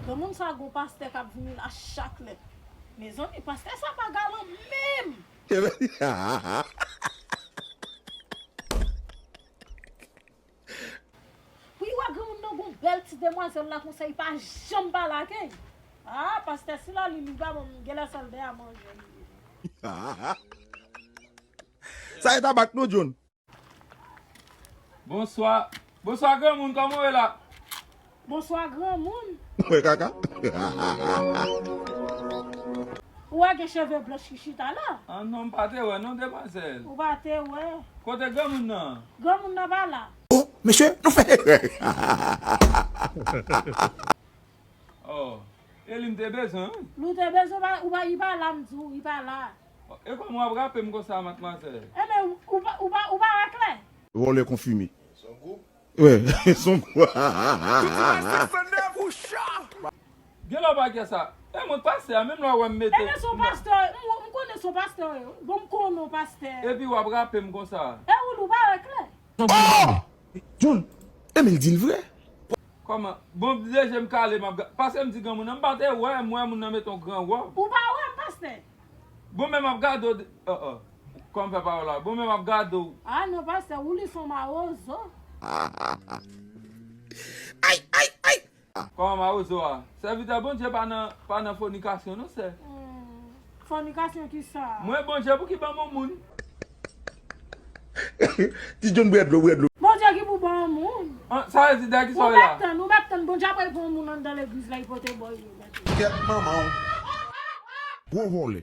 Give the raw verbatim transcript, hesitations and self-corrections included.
Granmoun sa gon pastè k ap vini la chak lè. Mezanmi, pastè sa pa galan menm. Pou y wè granmoun nan gon bèl ti demwazèl la konsa, li pa janm pale ak li. Ah, pastè sila li, li pa bon, genlè sèl dèyè manje li ye. Sa e tabak non, John. Bonswa. Bonswa, granmoun, kòman w ye la? Bonswa, granmoun. Ou wè kaka? Ou wè gen cheve blanch ki chita la? Ah non, m pa te wè non, demwazèl. Ou pa te wè? Kote granmoun nan? Granmoun nan pa la. Oh, mesye, nou fè erè. Oh, e li m te bezwen, wi. Li w te bezwen, pa, ou pa, li pa la, m di w, li pa la. E kòman w ap rape m konsa, madmwazèl? Enben, ou pa, ou pa, ou pa wè klè? Vòlè konfime. Son gwoup? Wi, son gwoup. Gen lè w pa gen sa. E mwen pastè a, menm lè w wè m mete. Enben, son pastè, m, m konnen son pastè, wi. Bon, m konnen w pastè. Epi w ap rape m konsa. E ou, ou pa wè klè? Oh! John, e men l di l vre. Kòman? Bon, de je m kale, m ap ga-, paske m di granmoun nan, m pa te wè, m wè moun nan mete yon gran wòb. Ou pa wè m, pastè? Bon, men m ap gade w, oh, oh. Kòman fè pawòl la? Bon, men m ap gade w. Ah non, pastè, ou li son mawozo. Ay, ay, ay! Kòman mawozo a? Sèvitè Bondye pa nan, pa nan fònikasyon non, sè. Hmm, fònikasyon ki sa? Mwen Bondye pou ki ban m yon moun? Ti John, bwè dlo, bwè dlo. Bondye ki pou ban yon moun? An, sa vle di dèyè ki sa w ye la? Ou mèt tann, ou mèt tann. Bondye ap pral pran yon moun anndan legliz la, li pote ba w yo. Kèt manman w. Gwo vòlè.